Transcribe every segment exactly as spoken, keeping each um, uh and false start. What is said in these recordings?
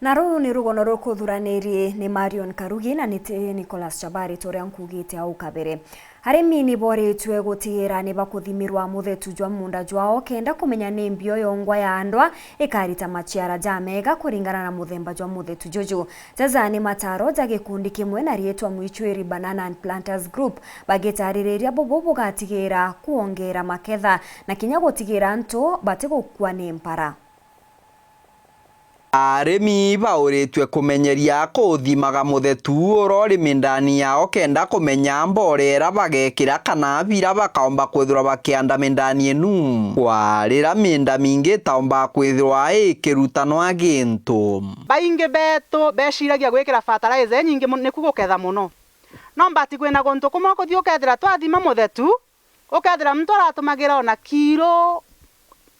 Na ruu ni rugono rukuthuranirie ni Marion Karugi na ni ti Nicholas Chabari, ta uria nkugite au kabere. Arimi ni boritue gutigira ni bakuthimirwa muthetu jwa munda jwao kenda kumenya ni mbio yongwa ya ndwa ikarita maciara ja mega kuringana na muthemba jwa muthetu juju. Jaja ni mataro ja gikundi kimwe na riitwa Mwichwiri Banana and Planters Group, bagitaririria bubu bugatigira kwongera maketha na kinya gutigira antu batigukua ni mpara. Arimi bauritue kumenyeria kuthimaga muthetu uria uri mindani yao kenda kumenya mborera bagekira kana bira bakaomba kwithirwa bakianda mindani inu, kwarira minda mingi itaomba kwithirwa ikirutanwa gintu. Baingi betu beciragia gwikira fertilizer inyingi mu-, niku guketha muno. No mbati kwina guntu kumwe ukuthi ukethira twathima muthetu, ukethira muntu aratumagira ona kilo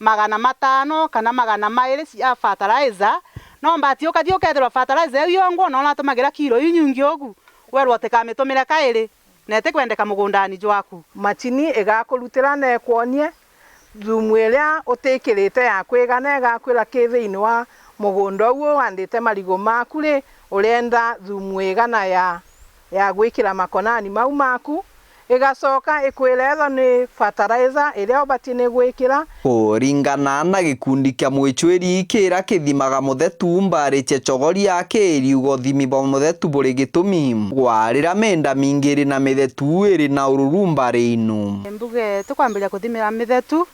magana matano kana magana mairi cia fertilizer, no mbati ukathi ukethirwa fertilizer iu yongwa ona uratumagira kilo inyingi ugu, werwa utikamitumire kairi, na itikwendeka mugundani jwaku. Macini igakurutira na ikwonie thumu iria utikirite ya kwigana, igakwira ki thiini wa mugunda uu uhandite marigu maku ri, urienda thumu igana ya, ya gwikira makonani mau maku, igacoka ikwira ethwa ni fertilizer iria ubati ni gwikira. Kuringana na gikundi kia Mwichwiri kiria kithimaga muthetu, mbari cia Chogoria kiriuga uthimi bwa muthetu buri gitumi, kwarira minda mingi iri na mithetu iri na ururu mbari inu. Mbuge tukwambiria kuthimira mithetu,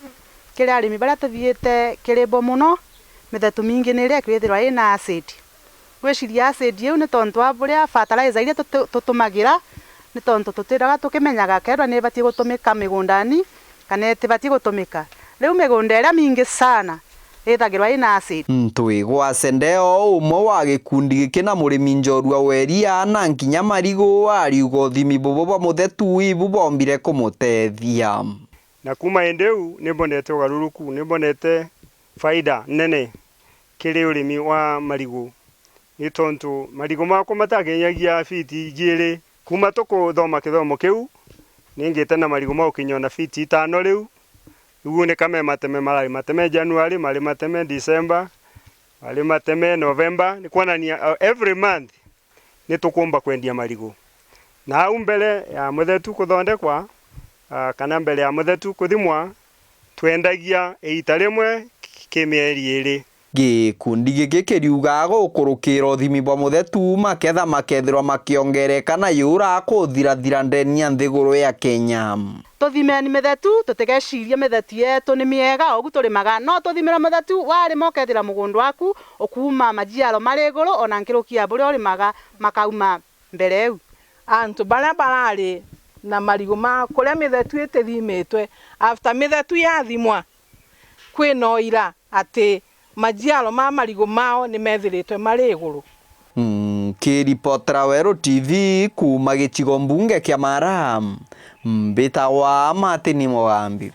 kiri arimi baria tuthiite kiri bo muno, mithetu mingi ni iria ikwithirwa ina acid. Gwiciria acid iu ni tontu wa buria fertilizer iria tutu-, tutumagira, ni tontu tutiraga tukimenyaga kethirwa ni ibatie gutumika migundani kana itibati gutumika. Riu migunda iria mingi sana ithagirwa ina acid. Ntwigwa Sendeo, umwe wa gikundi giki na murimi njorua wa iria na nkinya marigu, ariuga uthimi bubu bwa muthetu ibu bombire kumutethia. Na kuuma indi iu, ni mbonete ugaruruku, ni mbonete faida nene kiri urimi wa marigu. Ni tontu marigu makwa matakinyagia fiti ijiiri. Kuuma tukuthoma kithomo kiu, ningite na marigu ma gukinya ona fiti itano riu. Riu ni ka me mateme, marari mateme January, mari mateme December, mari mateme November. Ni kwonania, uh, every month ni tukumba kwendia marigu. Na au mbere ya muthetu kuthondekwa, ah, kana mbere ya muthetu kuthimwa, twendagia iita rimwe ki mieri iiri. Gikundi giki kiriuga gukurukira uthimi bwa muthetu, maketha makethirwa makiongereka na yura kuthirathira ndeni ya nthiguru ya Kenya. Tuthimeni mithetu, tutigecirie mithetu yetu ni miega, ugu turimaga. No tuthimire muthetu, warima ukethira mugunda waku ukuuma majiaro mari iguru, ona nkiruki ya buria urimaga makauma mbere iu. Antu baria barari na marigu ma kuria mithetu itithimitwe, after mithetu yathimwa, kwina uira ati majiaro ma marigu mao ni methiritwe mari iguru. Nkiripotera Weru T V kuuma gicigo mbunge kia Mara, mbitagwa Martin Mugambi.